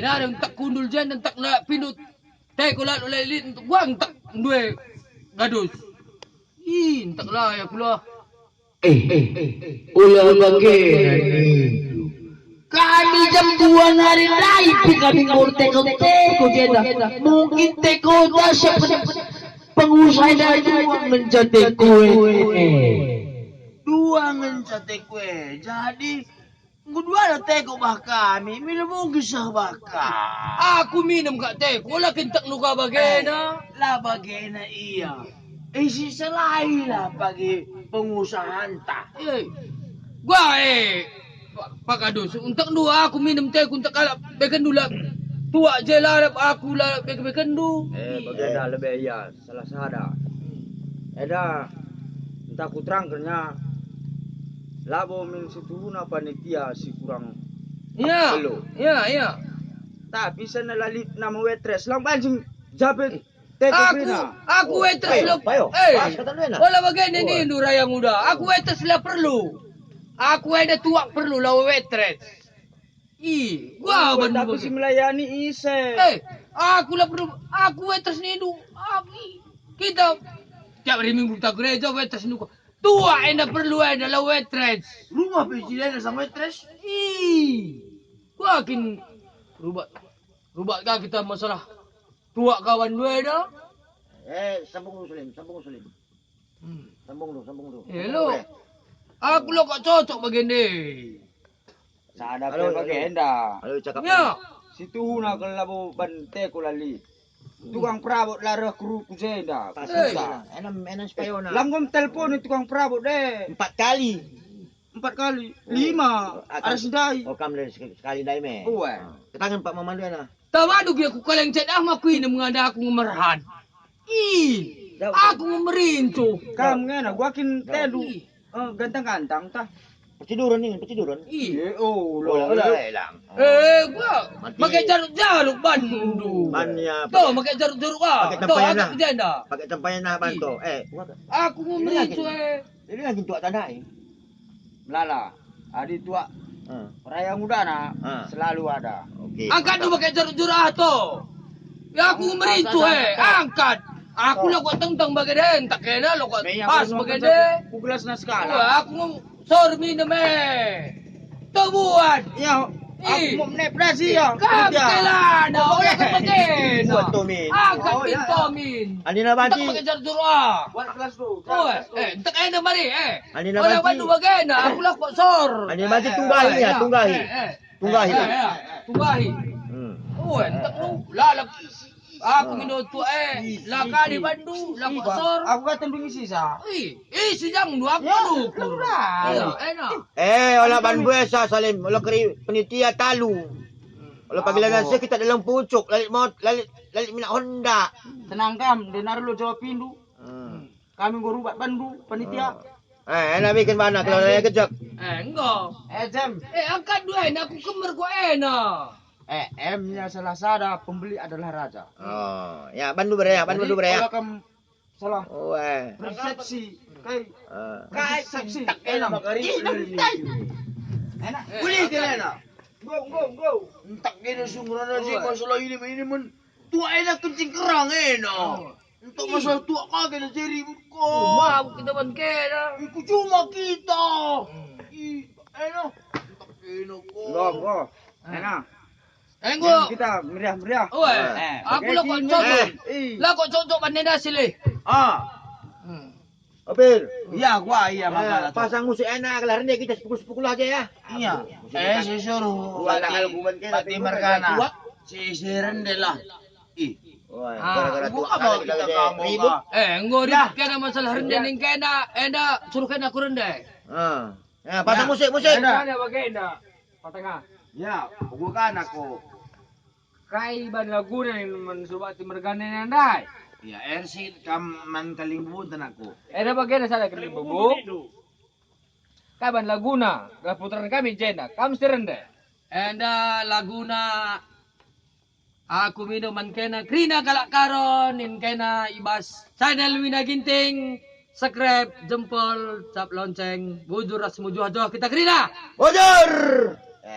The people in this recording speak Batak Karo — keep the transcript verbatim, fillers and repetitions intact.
Nari entek kundul jen, entek na pindut. Teko lalu lelit, entek gua entek ndue gadus. Ih, entek lah ya kula. Eh, ula bage nindu. Kami jam dua nari ndai pe kami enggo erteko-teko jenda. Mungkin teko dah siap pengusaha enda dua ngenca teko e. Dua ngenca teko e. Jadi, enggo dua teko bah kami, mila mungkin seh bah ka. Aku minem kak teko, la kentek nuka bagena. Eh, la bagena ia. Isi selai lah bagi pengusahanta. Eh, gua, eh, pa-, pakadus, entek ndu aku minem teko, entek kalak bekenndu la tuak je lalap aku la beke-bekenndu. Eh, bagenda lebe ia, salah sada. Eda, ntah kuterangkenna, labo min situhuna panitia si kurang. Iya, perlu. Iya, iya. Tapi sena lalit nama waitress, lang banjing jabe. Teko aku, pina. Aku waitress lo. Payo, payo. Eh, pas kata lu enak. Ola bagenda nindu raya nguda. Aku waitress la perlu. Aku enda tuak perlu la waitress. Ih, gua. Oh, ban tapi si melayani ise. Eh, aku la perlu. Aku waitress nindu. Aku, kita tiap hari minggu kita gereja waitress nindu. Tuak enda perlu enda la waitress. Rumah pe si enda sang waitress. Ih, gua kin rubat, rubat ka kita masalah tuak kawan dua dah. Eh, sambung lu, Sulim, sambung lu, Sulim. Hmm. Sambung lu, sambung lu. Eh, lo. Aku lo kok cocok bagende. Sada pe bagenda. Halo, cakap. Ya. Situhuna kal labo ban teko lali. Tukang perabot la reh kru ku jenda. Pas. Eh. Enem, enem sepayona. Langgom telpon tukang perabot deh. Empat kali. Empat kali. Oh. Lima. Akan arah si ndai. Oh, kam dari sek-, sekali ndai me. Uwe. Ah. Ketangen Pak Mamandu ena. Tawadu gia ku kaleng cedah ma ku inem ngada aku ngemerhan. Ih, aku ngemerincu. Kam ngena, gua kin telu. Ih. Eh, gantang-gantang tah. Perciduren ini, perciduren. Ih. Iya, oh, ola, ola, ola. Eh, lang. Eh, gua make jaruk-jaruk bandu. Ban ya, tuh, make jaruk-jaruk ah. Pakai tempayan lah. Jenda. Pakai tempayan lah, bantu. Ih. Eh, gua aku ngemerincu, eh. Ini lagi tuak tandai. Melala. Adi tuak, eh, raya ngudana, eh, selalu ada. Oke. Angkat dulu pakai jeruk-jeruk ah, to. Ya, aku merincu, eh, angkat. Aku lo kok tengteng bagi deh, tak kena lo kok pas bagi deh. Ku gelas na sekarang. Wah, aku sor minem, eh. Tuh buat. Ya, aku mau menek berasi ya. Kap kelana, ola kepegena. Buat Tomin. Angkat Tomin. Anina banci. Pakai jeruk-jeruk ah. Buat gelas tuh. Oh, eh, tak kena mari, eh. Anina banci. Ola bandu bagena, aku lah kok sor. Anina banci tunggahi ya, tunggahi. Eh, eh. Tunggahi. Eh, eh, eh, tunggahi. Hmm. Oh, entek lu, lalap. Aku mino tu, eh, la kali bandu, la kok sor. Aku kata ndungi sisa. Ih, ih, si jam dua aku. Ya, lu lah. Iya, enak. Eh, ola ban buesa, Salim, ola keri penitia talu. Ola pagilana seh kita dalam pucuk, lalit mot, lalit, lalit minak Honda. Tenang kam, denar lu jawab pindu. Hmm. Kami enggo rubat bandu, panitia. Ah. Eh, ena bikin bana, kalau nanya gejek. Eh, enggo. Eh, Jem. Eh, angkat dua ena, aku kemer ku ena. Eh, M-nya salah sada, pembeli adalah raja. Oh, ya, bandu bere, ya, bandu bere, ya. Jadi, kalau kam salah persepsi, kai. Ah. Kai persepsi. Ena. Ih, kai. Enak. Eh, boleh ke ena? Go, go, go. Entak gini sungguh si masalah ini, ini men. Tua ena kencing kerang ena. Oh. Untuk masalah tuak kage na jadi ribut ko. Oh, mabuk kita ban kena. Iku cuma kita. Hmm. Ih, eno. Eno ko. Enggak, enggak. Eh. Ena. Enggo. Kita meriah-meriah. Oh, eh. Eh, aku oke, lah kok sini. Cocok. Eh. Lah kok cocok ban nenda sih, Le? Ah. Hmm. Opil. Iya, gua, iya, eh, makanya tuh. Pasang musik enak, lah rende kita sepukul-sepukul aja ya. Iya. Musik eh, kita. Si suruh. Gua tak kalau gua kan, Bati Mergana. Gua. Si, si rende lah. Ih. Wah, ah, gara-gara gua tuh apa ada kita lagi kamu ribut. Eh, enggo ribut kena masalah rende ning kena, enda suruh kena ku rende. Ah. Ya, pasang musik, musik. Enda. Ada bagenda, patengah. Ya, gua kan aku. Kai ban laguna men subati mergana ndai? Ya, ersit kam man kaling bubunten aku. Enda bagenda sada kaling bubu. Kai ban laguna, gelah putaran kami jenda, kam si rende. Enda laguna. Aku mindo man kena kerina kalak Karo, nin kena i bas channel Wina Ginting, subscribe, jempol, cap lonceng, bujur ras mujuh-juh kita kerina. Bujur!